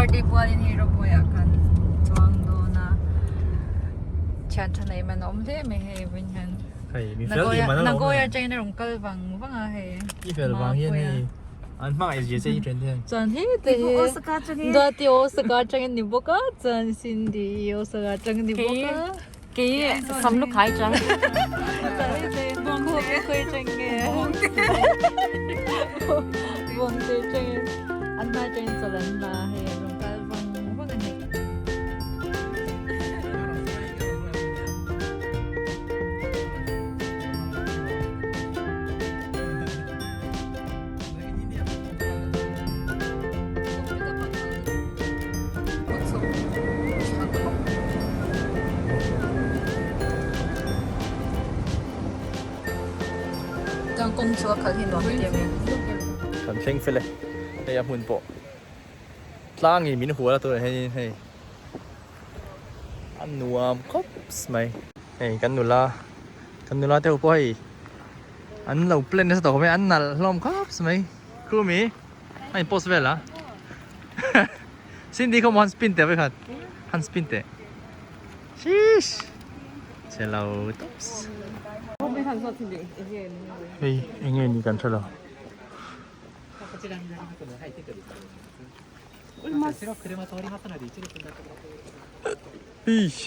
Birthday pualin hei ropeway ah kan chuang dawn a. Thian tha nei man a awm hle mai hei vawiin hian. Hei mi fel tih man a lo awm e. Nagoya atangin a rawn kal vang vang a hei. I fel vang hian hei an hmangaih zia che hi ṭhen hian. Chuan hete hi Duati Osaka atangin ni bawk a chuan Cindy Osaka atangin ni bawk a. Kei sam lu khai chang. Bawng te changin an hma changin chawlh an la hei a rawn kal vang vang a ni. Kawng chu a khalh hi nuam em em. Kan thleng fel e, hei a hmun pawh tlangin min hual a tunah hianin hei a nuam khawp mai. Hei kan nula kan nula te ho pawh hei an lo plan nasa tawh khawp mai an nalh hlawm khawp mai khumi a in post vel a Cindy khaw maw han spin teh vekhat han spin teh sheesh che lo tops hei enge ni kan hre lo.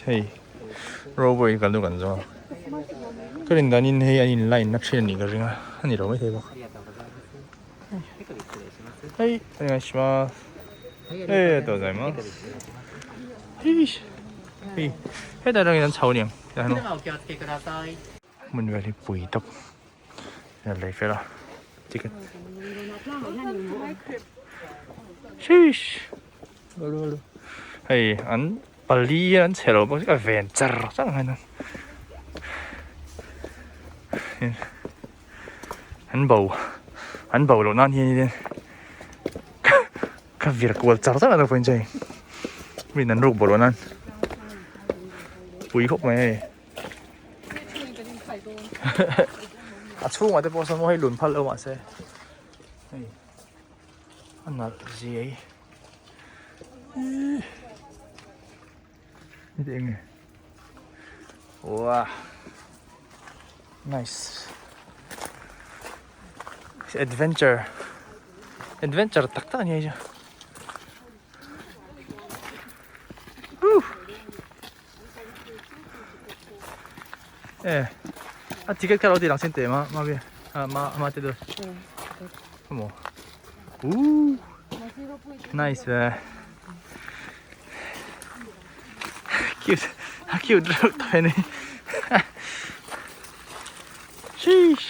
Hei ropeway kal chu kan zawng a ka rin danin hei an in line na thin a nih ka ring a a ni lo maithei bawk hei onegaishimasu hei hetah atangin an chho aniang hmun vel hi pui tawp a lei fel a ticket sheesh hei an pali an chhe lo bawk a ven char char ang hian an bo an bo loh nan hian ka vir kual char char a pawhin che mi an ruk bo loh nan pui khawp mai hei. A chhungah te pawh sawn maw hei lun phal lo mahse hei a nalh zia hi heti eng nge wah nice adventure adventure tak tak a ni hei chu Eh, a ticket kha lo ti lang sin te ma ma bi a ma ma te do. Mo. Ooh. Nice ve. Cute. A cute reuh tawh ni. Sheesh.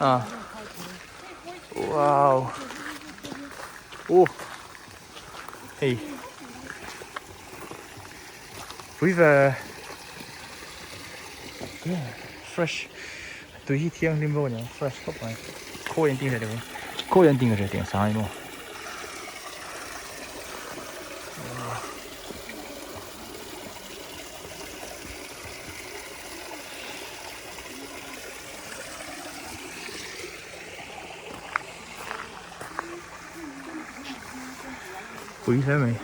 Ah. Wow. Oh. Hei pui ve fresh tui hi thianghlim bawk a ni ang fresh khawp mai khawi an tih reh deuh khawi an tih reh tih ang sang hi maw. Pui hle mai.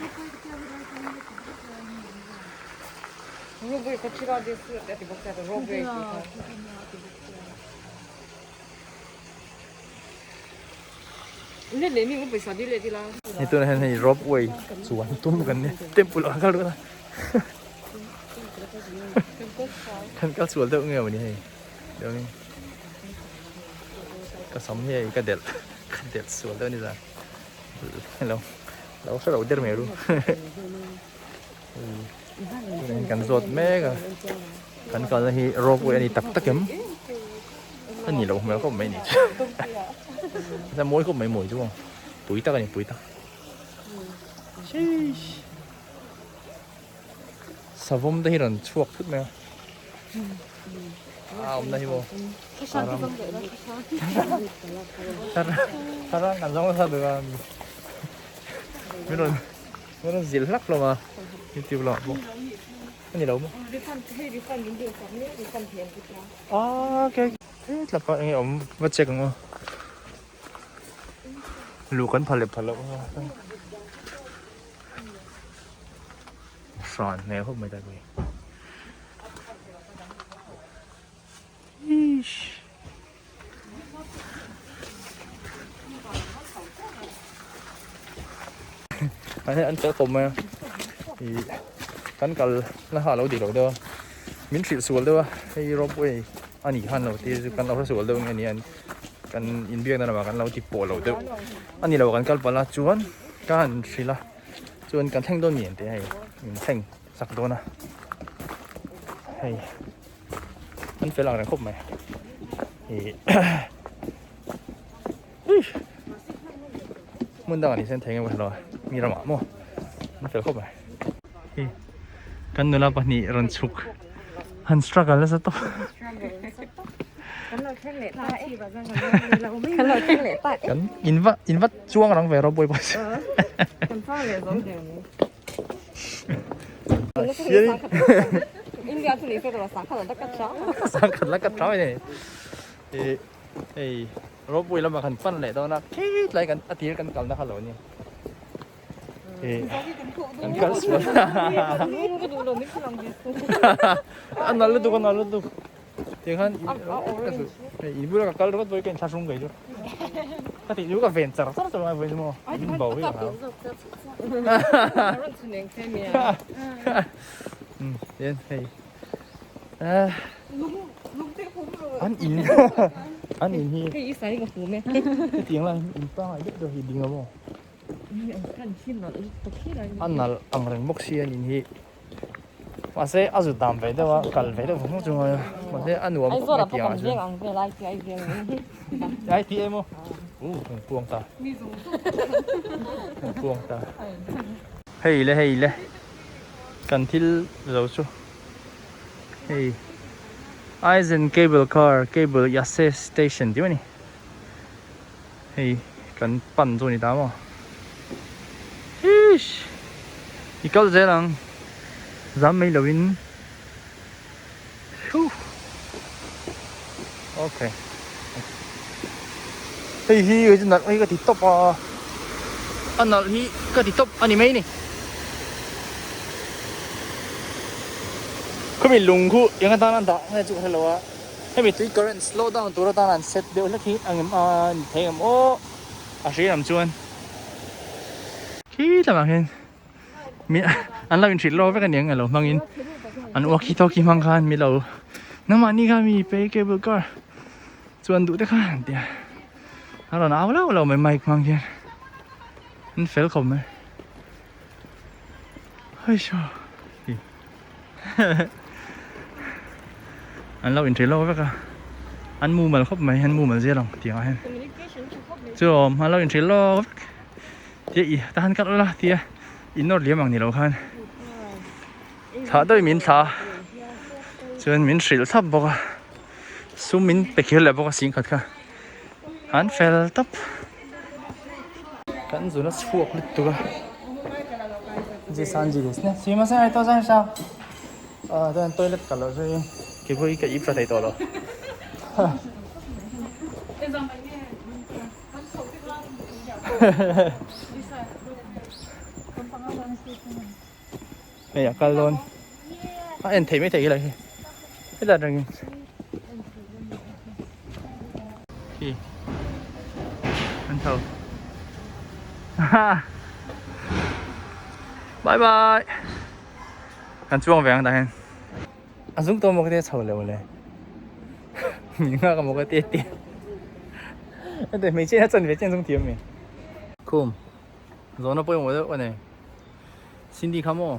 Hei tunah hian hei rope way chuan tum kan nia temple ah kal dawn a kan kal sual deuh nge mawni hei Ka sam hi hei ka delh ka delh sual deuh a ni zan hello lo hre lo der mai ru tunah hian kan zawt mek a kan kalna hi ropeway a ni tak tak em a ni lo hmel khawp mai a ni chu a mawi khawp mai mawi chu pui tak a ni pui tak sheesh. Savawm te hi rawn chhuak thut mai a a awmna hi maw thlarang kan zawng nasa duh a min rawn min rawn zilh hlak hlawm a youtube lamah pawh a ni lo maw ah okay hetlaka enge awm va check ang aw. Luh kan phal leh phal loh hran hmel khawp mai ta pawh hi. An fel khawp mai a ih kan kal na kha a lo dik lo deuh a min hrilh sual deuh a hei ropeway a nih khan lo tir chu kan lo hre sual deuh nge ni an kan inbiakna lamah kan lo ti pawh lo deuh a ni lo kan kal palh a chuan ka han hrilh a chuan kan thleng dawn mi ang tih hei min thleng sak dawn a hei an fel ang reng khawp mai ih hmun dangah ni sen thei nge maw hrelo mi ramah maw an fel khawp mai hei kan nula pahnih rawn chhuk han struggle nasa tawp kan in va in va chuang rang ve rawh bawi pawh Sangkhat la ka chau ni. E hei ropui lama kan pan leh dawn a khi tlai kan a tir kan kalna kha lo ni. E kan kal sual. A nal lutuk a nal lutuk. Tiang khan hei in bula ka kal ringawt pawh hi ka inthlahrung kei chu. Ka tih chu ka ven char char char mai vawiin chu maw in bo hi ka hlau. Tian hei an in an in hi hetiang lai in pangai deuh deuh hi ding a maw a nalh ang reng bawk si an in hi. Mahse a zut dan ve deuh a kal ve deuh vang vang chu ngai a mahse a nuam khawp mai tiang ah chuan ITA maw uh kan kuang ta kan kuang ta hei le hei le kan thil zo chu hei Aizen cable car cable Yase station tih mai a ni hei kan pan chu a ni ta maw Eish i kal zel ang zam mai lo in huh okay hei hi hei chu nalh hi ka ti tawp a a nalh hi ka ti tawp a ni mai ni khawmi lung khu eng atana dah nge chu ka hre lo a hemi tui current slow down tur atana an set deuh hlek hi ang em a ni thei ang aw. A hri lam chuan khi lamah khian mi an lo inhrilh lawk vek aniang alo hmangin an walkie talkie hmang khan mi lo nangmahni kha mi pe cable car chuan duh te kha an ti a a rawn au lauh lauh mai mic hmang hian an fel khawp mai haichaw An lo inṭhi lawk vek a, an mumal khawp mai, an mumal zel ang tiang ah hian. Chu awm an lo inṭhi lawk vek tia i ta han kalh la tia in nawr liam ang ni lo khan thlah deuhin min thlah a, chuan min hrilh thlap bawk a, sum min pe kher leh bawk a singkhat kha an fel tawp. Kan zun a chhuak lutuk a. Jisanji desu ne. Sumimasen arigatou gozaimashita. Ah chuan toilet kal loh chu keipawh hi ka ip tha thei tawh lo. Hei a kal dawn. A en thei mai thei hi lai hi. Helai atangin. Khi. An tho. Bye bye. Kan chuang ve ang tah hian. A zung tawh maw ka tia chho leh mawle. Min nghak a maw ka tia tia. Heti hmeichhia hian a chan ve chian zung thiam mi. Khum. Zawhna pawimawh deuh a nei. Cindy kha maw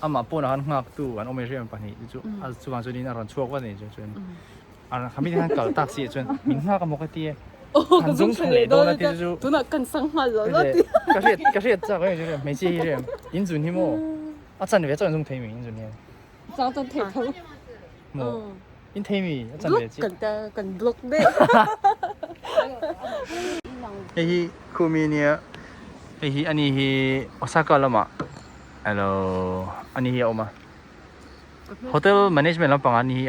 amah pawnah khan nghak tu an awm em pahnih chu a chuvang chuanin a rawn chhuak vat a ni chu chuan a mi te khan kal tak si ah chuan min nghak a maw ka ti e han zung thla leh dawn a ti chu tunah kan sang nghal lo lo ti ka hriat ka hriat chak em chu hmeichhia hi rem in zun hi maw a chan ve chuan zung thei mi in zun hian chang chuan thei tho maw in thei mi a chan ve chi kan ta kan block daih hei hi khumi nia hei hi ani hi Osaka lamah alo ani hi a awm a hotel management lampangah ani hi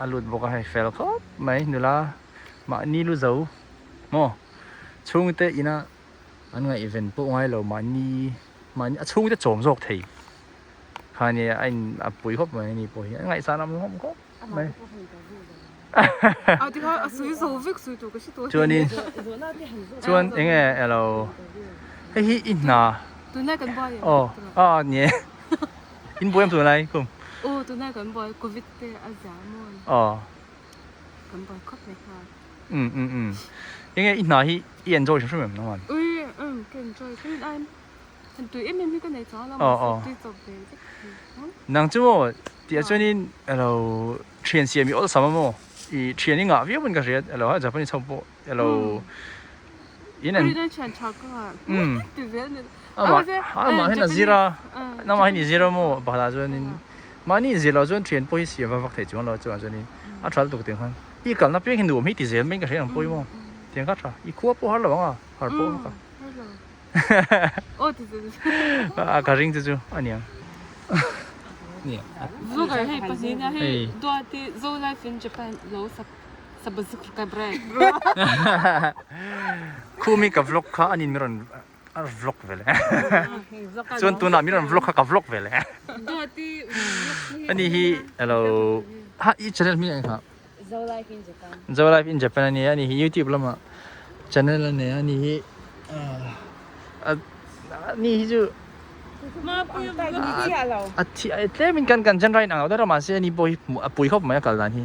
a lut bawk a hei fel khawp mai nula mahni lu zo maw chhungte ina. An ngaihven pawh ngai lo mahni mahni a chhungte chawm zawk thei kha nia a in a pui khawp mai ani pawh hi a ngaihsan awm khawp khawp mai. Chuanin chuan eng nge elo hei hi i hna aw a ni e in buai em tunlai kum aw. Um um um enge i hna hi i enjoy hrim hrim em nangman? Ui um ka enjoy ka rin aiin han tui em em hi ka nei chuang lo mahse tui chawp ve vek thei ang. Nang chu maw tih ah chuanin alo thian siam i awlsam a maw i thian i ngah viau pawn ka hria alo ha Japanese ho pawh alo in an rin thian tha ka ngah um ti zel ni amah amah hian a zir a nangmah hian i zir a maw pakhatah chuanin mahni inzir loh chuan thian pawh hi siam vak vak thei chuang lo chuan chuanin a tha lutuk tiang khan. I kalna piang hi nuam hi ti zel mai ka hria ang pawimawh tiang kha tha i khua pawh har lo ang a har pawh vak a a ka ring chu chu a niang nia Vlogger hei pahnih nia hei Duati Zo Life in Japan lo subscribe Khumi ka vlog kha anin mi rawn a vlog ve le chuan tunah mi rawn vlog kha ka vlog ve le ani hi alo ha i channel hming ang kha Zo Life in Japan Zo Life in Japan ani ani hi YouTube lama channel ani ani hi ani hi chu a thi a tlem in kan kan chen rain ang lo deuh a mahse ani pawh hi a pui khawp mai a kal dan hi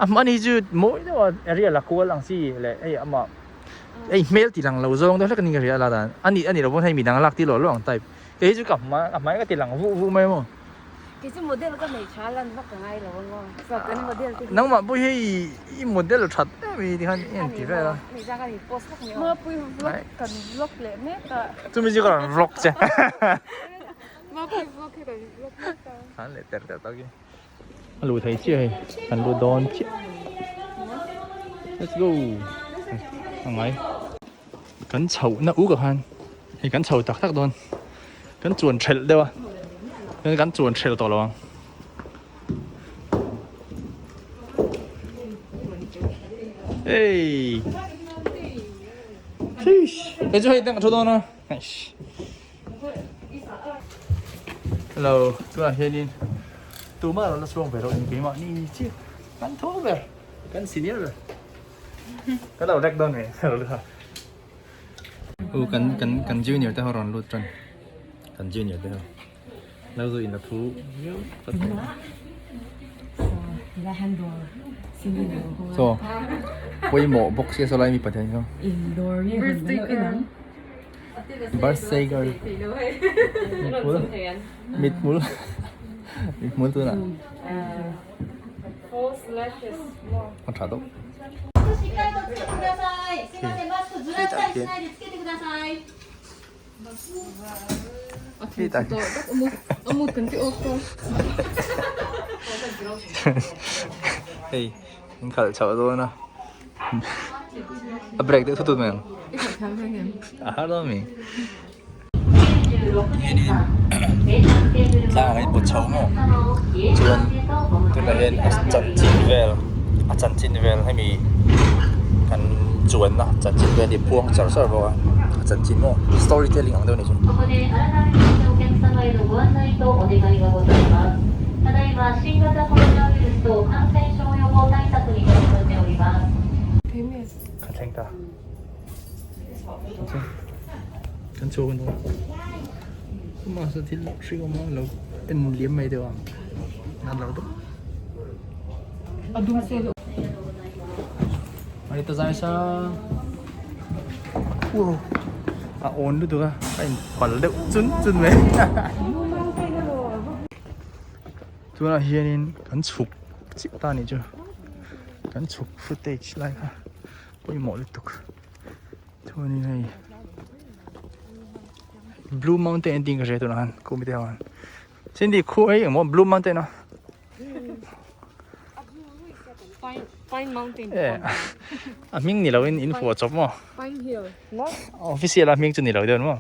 a ani hi chu mawi deuh a area la kual ang chi leh hei amah Hei hmel ti lang lo zawng deuh hlek a ni ka hria a la dan a nih a nih loh pawn hei midang lak tir lo lo ang type kei hi chu ka hma ka hmai ka ti lang vuh vuh mai maw. Kei chu model ka nei tha lan vak ka ngai lo ang aw so kan model te hi. Nangmah pawh hi hei i model that em i tikhan i en ti vel a. Nei zang a ni post vak ni aw. Mapui vlog kan vlog leh mek a. Chumi chu ka rawn vlog che. Mapui vlog hi kan vlog mek a. An leh ter ter tak hi. A luh thei chiah hei kan lut dawn chiah let's go a ngai kan chhoh na uk ah khan hei kan chho tak tak dawn kan chuan thelh deuh a chuan kan chuan thelh tawh lo ang hey hei chu hei teng a thu dawn a Hello, tunah hianin tumah lo la chhuak ve loh in keimah ni chiah kan tho ber kan senior ber kan lo rek dawn ve lo lut a u kan kan kan junior te ho rawn lut tan kan junior te ho lo zu in la thu viau phawt mai so pawimawh bawk sia saw lai mi pathian hi saw Birthday girl mithmul mithmul mithmul tunah a tha deuh hei in khalh chhoh dawn a a break deuh thut thut mai ang a har dawn mi tlang ah hian pawt chho maw chuan tunah hian a chanchin vel a chanchin vel hemi kan chuanna chanchin vel hi phuang char char bawk a a chanchin maw story telling ang deuh a ni chu. Kan thleng ta kan chhuak an awm mahse thil hring awm a lo en liam mai deuh ang a lo deuh ani ta zai sa wow a awn lutuk a a in pal deuh chun chun mai tunah hianin kan chhuk chiah ta anih chu kan chhuk footage lai kha pawimawh lutuk chuanin hei blue mountain an tih ka hria tunah khan khumi te ho khan Cindy khu hei engmaw blue mountain a Pine Mountain e a hming ni loin in fuah chawp maw Pine Hill official a hming chu ni lo deuh maw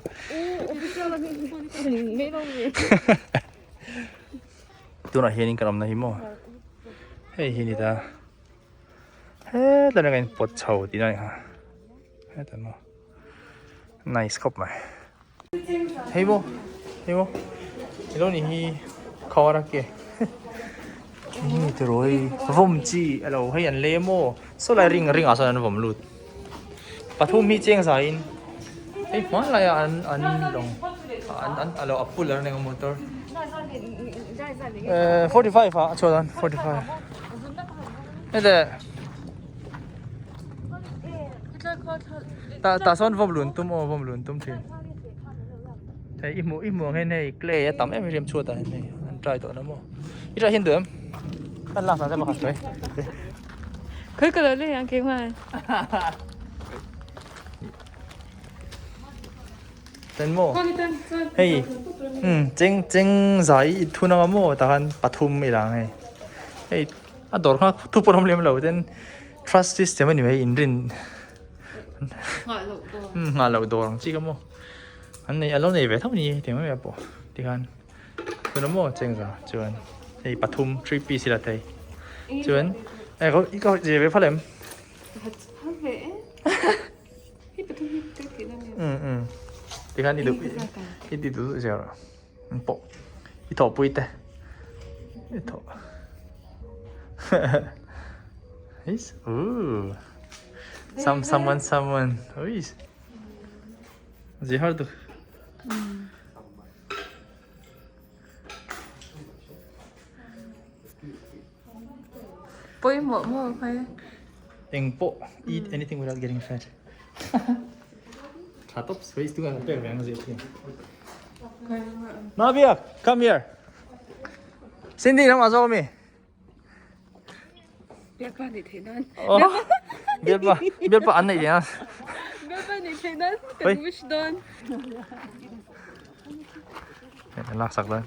official a hming chu ni lo Tunah hianin kan awmna hi maw hei hi ni ta hetlai ah hian pawt chho tih na a ni kha hetah maw. Nice khawp mai. Hei maw hei maw ilo ni hi khawar a ke ni te roi vawm chi alo hei an lem aw saw lai ring ring ah sawn an vawm lut pathum hi cheng zai in hei hmanlai ah an an lawng an an alo a pull an eng motor eh 45 ah a chhuah dawn 45 hete Tah tah sawn vawm lun tum aw vawm lun tum thin. Hei i hmuh i hmuh ang hian hei clay a tam em em chhuat ah hian hei an try tawh na maw. I try hian duh em? Kan lak dan te pakhat sawi. Khawi ka lo lei ang keimah. Ten maw? Hei um cheng cheng zai i thun anga maw tah khan pathum i lang hei. Hei a dawr kha thu pawh an awm lem lo ten Trust system a ni mai inrin nghah loh dawr ang chi ka maw an nei a lo nei ve tho ni hetiang mai pawh tikhan tuna maw chengza chuan hei pathum three piece ila thei chuan eh i ka zir ve phal em um um tikhan i duh i ti duh zir pawh i thawhpui te i thawh He's ooh some someone someone ui gì har được Pawimawh maw khai. Eng pawh eat anything without getting fat. Tha tawp space tu kan pek ve ang zia thin. Navia, come here. Cindy nang ma zawk ami? Bialpa nei theih nan. Oh, bialpa, bialpa an nei theih nan. Bialpa nei theih nan kan wish dawn. Lak sak dawn.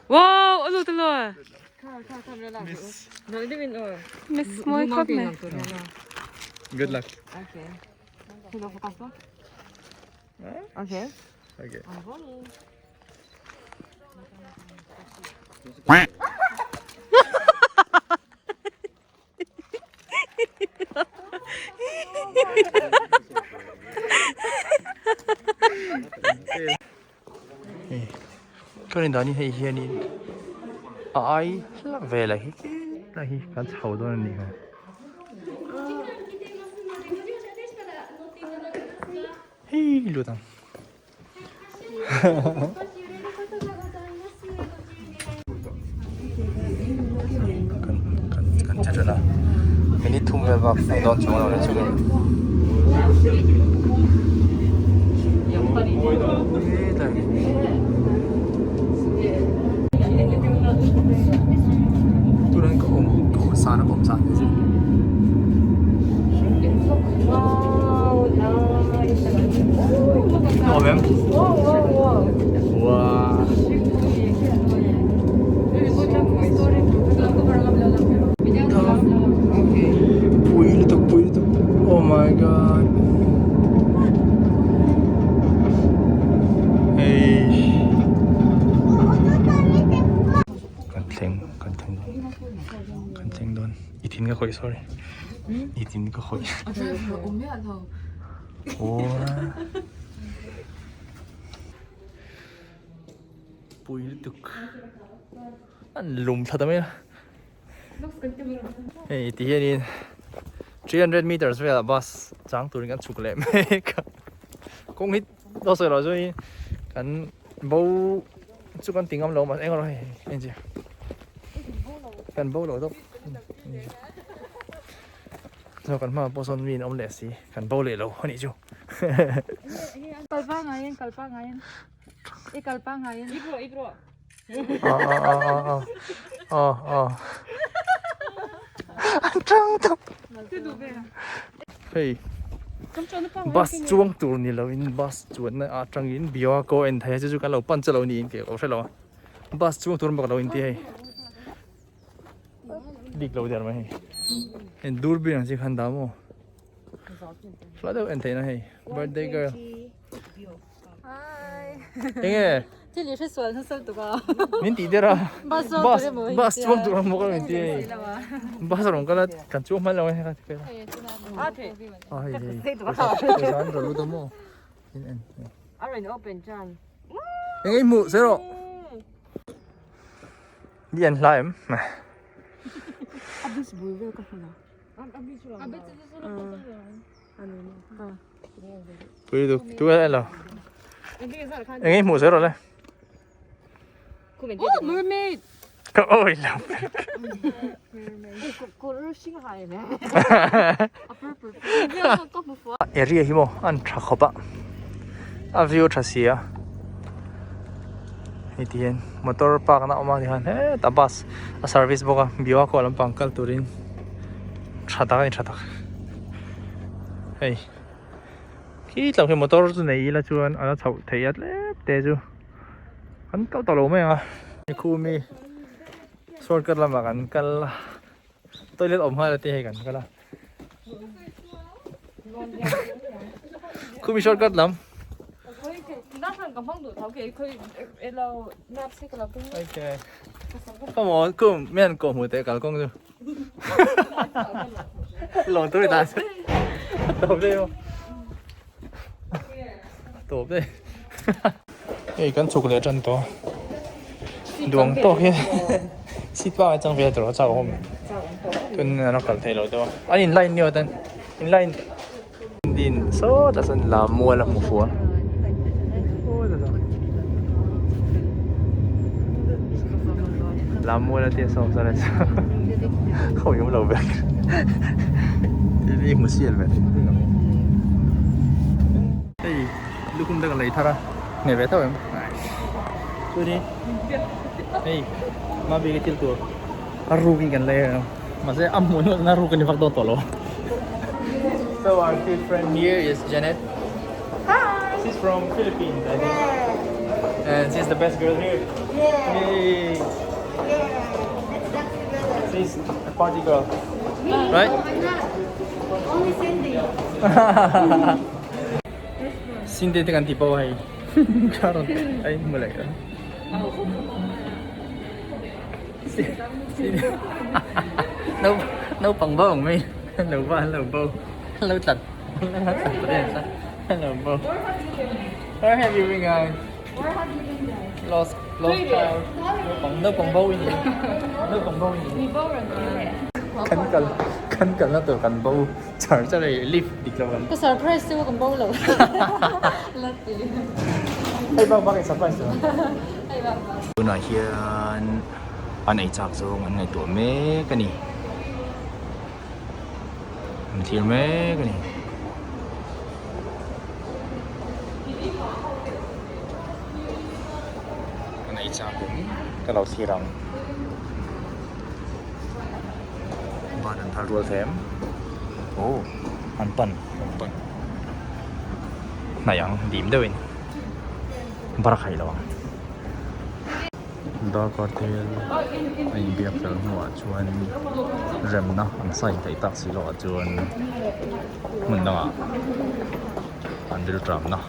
Wow, a lut a lo. Miss mawi khawp mai. Good luck. Okay. Okay. Okay. Chuanin danin hei hianin a ai hlak vel a hi lai hi kan chho dawn a nih kha. Hei lut ang. Kan che ṭan a minute thum vel bak a dawn chuang lo leh chu ni. Turan ka awm ka awm san a ka awm san te chu. Nuam em? Wow. Pui lutuk pui lutuk. Oh my god. Hey. Kan thleng kan thleng kan thleng dawn. I thin ka khawih sorry. I thin ka khawih. A driver awm miah lo. Pui lutuk. An lum thla ta mai a. Hei ti hianin 300 meters velah bus chang turin kan chhuk leh mek a. Kawng hi daw sawi loh chuan kan bo chu kan ti ngam lo mahse eng erawh hei hei enchih kan bo lo deuh. Chuan kan hmaah pawh sawn mi an awm leh si kan bo leh lo a nih chu. Kal pangai in kal pangai in i kal pangai in. I rawh i rawh. Aw aw aw aw aw aw aw an tang tawp. Hei bus chuang tur ni lo in bus chuanna atangin Biako en thei a chu chu kan lo pan chu lo niin kei ka hre lo a bus chuang tur bawk lo in ti hei. Dik lo der mai hei. Hei durbin ang chi khan dah maw? Hla deuh en theihna hei birthday girl. Enge? Thil i hresual hmasa tuk a. Min tih der a. Bus bus chuang tur ang bawk a min ti hei. Bus a rawn kal a kan chuang hman lo a hei kha ti vel a. A hei hei pawisa an rawn lut a maw in en. A rawn open tan. Enge i hmuh sawi rawh. Lian hla em? A bus bul vel ka hmu lo. Pui du tu e lo. Enge hmuh sawi rawh le. Oh mermaid. Ka oi lo. Area hi maw an tha khawp a a view tha si a hei ti hian motor park na awm a tikhan hetah bus a service bawk a biwa kawh lampang kal turin tha tak a ni tha tak hei khi tlauh khi motor chu nei ila chuan a la chhoh theih a tlem te chu an kal tawh lo mai ang a khumi shortcut lamah kan kal a toilet awm nghal a te hei kan kal a. Khumi shortcut lam. Okay. Come on, kum men ko mu te kal kong chu. Long tu ta. Top dei mo. Top dei. Hei kan chhuk leh tan tawh duang tawk hian seat pangai chang vel tur a chau awm tun an a kal thei lo deuh a an in line niawt an in line din sawtah sawn lam mual a hmu fuh a lam mual a tia saw saw khaw awm lo vek thil hi hmu sial ve hei. Lukhum te kan lei thar a, hneh ve tho em? Chuanin hei Mabiki thil tur a rukin kan lei a, mahse a hmuh hnawh a ruk a ni vak dawn tawh lo. So our cute friend here is Janet. Hi. She's from Philippines, I think. Yeah. And she's the best girl here. Yeah. Yay. Yeah. Let's dance together. She's a party girl. Me? Right? No, I'm not. Only Cindy. Cindy te kan ti pawh hei ka rawn a in hmu leh ka no naupang bo ang mai lo va an lo bo an lo tlat an lo tlat an lo bo where have you been guys lost lost child naupang naupang bo i ni naupang bo i ni kan kal kan kalna tur kan bo Char char ei lift dik lo kan. Ka surprise chu kan bo lo. La ti. Hei bak bak i surprise chu. Hei bak bak. Tunah hian an ei chak zawng an ngaihtuah mek a ni. An thlir mek a ni. An ei chak awm ka lo thlir ang. Van an thar rual thei em? Aw an pan an pan hnaih ang dim deuhin bar a khaih lo ang. Darkar te a inbiak fel hnuah chuan remna an sign theih tak si loh ah chuan hmun dangah an rilṭamna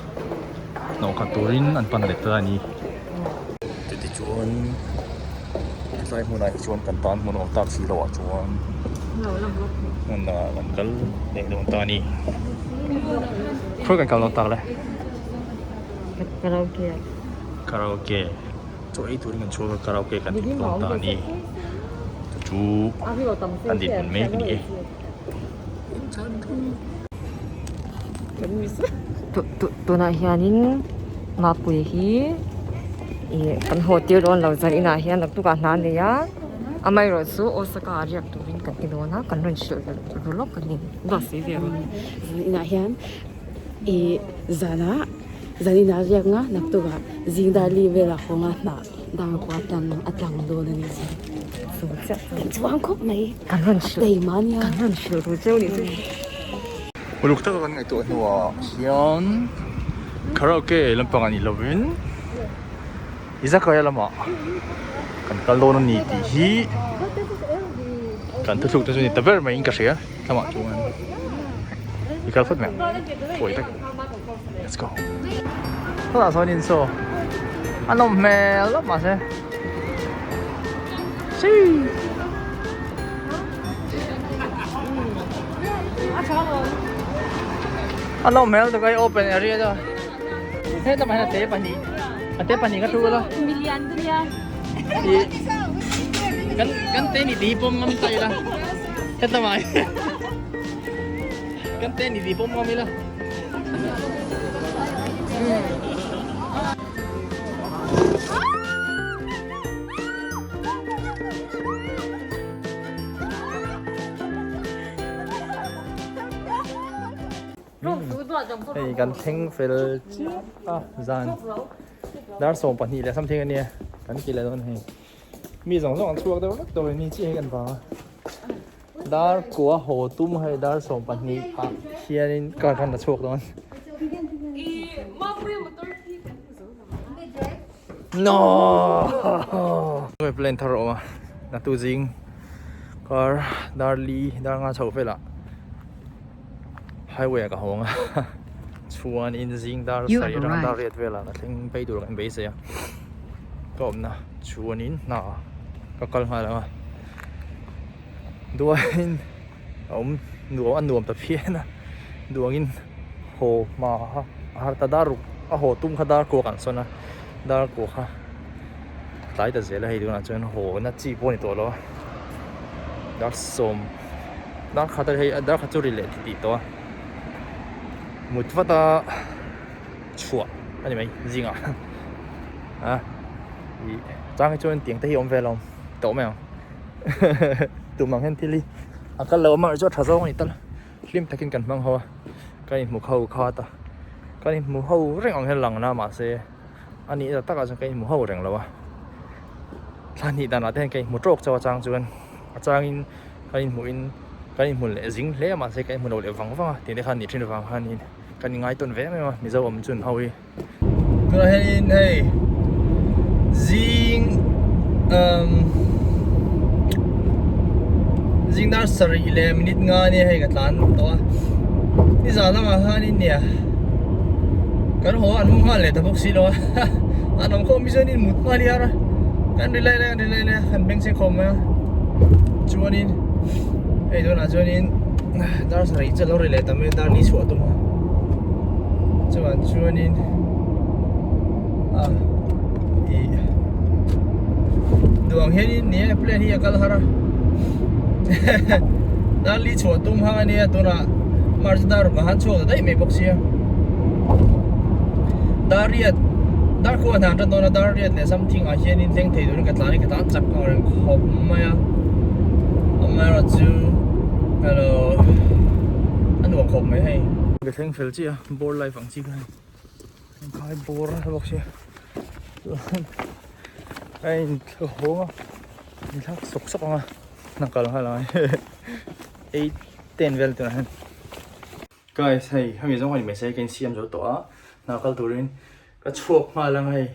hnawh khat turin an pan leh ta a ni. Chutichuan hetlai hmunah hi chuan kan tan hmun awm tak si loh ah chuan hmun dangah kan kal leh dawn ta a ni. Khawi kan kal dawn tak le? Karaoke. Karaoke. Chaw ei turin kan chhuak a karaoke kan tih dawn ta a ni. Chu chu an dinhmun mek a ni e. Tunah hianin Mapui hi ih kan haw tir dawn lo zan inah hian naktukah hna a nei a amaherawh chu Osaka ah riak turin kan ti dawn a kan rawn hrilh ru lawk a ni bus hi ve rawh zan inah hian ih zanah zan inah riak nga naktukah zing dar li velah haw nga hnah dar kua tlang a tlang dawn a ni chu kan chuang khawp mai. Kan rawn hrilh kan rawn hrilh ru cheu nih chu. Uluk taka kan ngaihtuah hnuah hian karaoke lampang a nih lovin izakaya lamah kan kal dawn a ni tih hi kan thuthluk te chu ni ta ber maiin ka hria tlamah chuan. I kal phawt mai ang pawi tak let's go hetah sawn in saw a nawm hmel lawp mahse A nawm hmel tuk a hei open area deuh a hetlai ah hian a te pahnih a te pahnih ka thu la ih kan kan te ni tih hi pawm ngam ta ila hetlai ah hian kan te ni tih pawm ngam ila. Hei kan thleng fel chiah a zan dar 12 leh something ania kan ti leh dawn hei mi zawng zawng an chhuak deuh vek tawh ni chiah hi kan vang a dar kua haw tum hei dar 12 ah hianin car khan a chhuak dawn. No! Plan thar a awm a, natu zing kar dar li dar nga chho velah highway ah ka hawng a chuan in zing dar sarih atanga dar riat velah ka thleng phei tur ka inbeisei a ka awmna chuanin hna ka kal nghal ang a duain a awm nuam a nuam ta phian a duangin haw hma a har ta dar ruk a haw tum kha dar kuak an sawn a dar kuak kha tlai ta zel a hei tunah chuan haw na chi pawh a ni tawh lo a dar sawm dar khat a hei dar khat chu ri leh titih tawh a mut vat a chhuah a ni mai zingah a ih chang hi chuan tiang te hi a awm ve lo tawh mai ang tum ang hian thil hi a kal lo a mahse chu a tha zawng a ni tal hlim takin kan hmang ho a kan inhmu kho khat a kan inhmu ho reng ang hian lang na mahse a nih tak takah chuan kan inhmu ho reng lo a thla hnih danah te hian kan inhmu tawk chauh a chang chuan a changin kan inhmuh in kan inhmu leh zing hle a mahse kan inhmu lo leh vang vang a tih te khan nih thin avang khanin kan inngai tawn ve em em a mizo awm chun ho hi. Tunah hianin hei zing umm zing dar sarih leh minute nga ania hei ka tlan tawh a nizan lamah khanin nia kan haw an hmu nghal leh ta bawk si lo a an awm khawm hi chuanin mut nghal i har a kan ri lai lai kan ri lai lai a kan beng cheng khawm mai a chuanin hei tunah chuanin dar sarih chu a lo ri leh ta mai a dar ni chhuah tum a. Chuan chuanin a ih duang hianin ni e plane hi a kal har a dar li chhuah tum hang ania tunah march dar ruk ah han chhuak ta daih mai bawk sia dar riat dar khuah hna an tan dawn a dar riat leh something ah hianin thleng thei turin ka tlan in ka tlan chak ang reng khawp mai a amaherawhchu hello a nuam khawp mai hei. Ka thleng fel chiah a bawr life ang chi kha hei khai bawr nasa bawk sia chuan a inthlak hawng a inthlak sawk sawk ang a hna kal nghal ang 8:10 vel tunah hian guys hei hemi zawng a ni mai se ka insiam zo tawh a hna kal turin ka chhuak nghal ang hei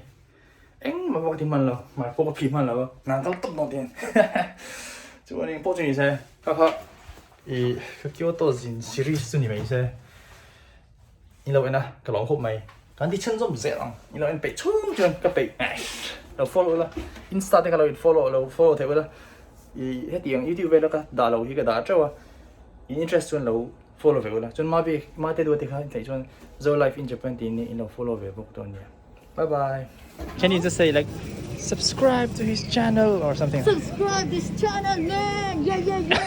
engmah pawh ka ti hman lo hmai pawh ka phih hman lo a hna kal tawp dawn tihian chuan engpawh chu ni se kha kha. Ih ka Kyoto zin series chu ni mai se in lo en a ka lawm khawp mai kan ti chhan zawm zel ang in lo en peih chhung chuan ka peih lo follow ula insta te ka lo in follow lo follow theih ula ih hetiang youtube vela ka dah lo hi ka dah teuh a in interest chuan lo follow ve ula chuan mabi mate duat te kha in theih chuan zo life in Japan tiin in lo follow ve bawk dawn nia. Bye bye. Can you just say like subscribe to his channel or something? Subscribe this channel man. Yeah yeah yeah.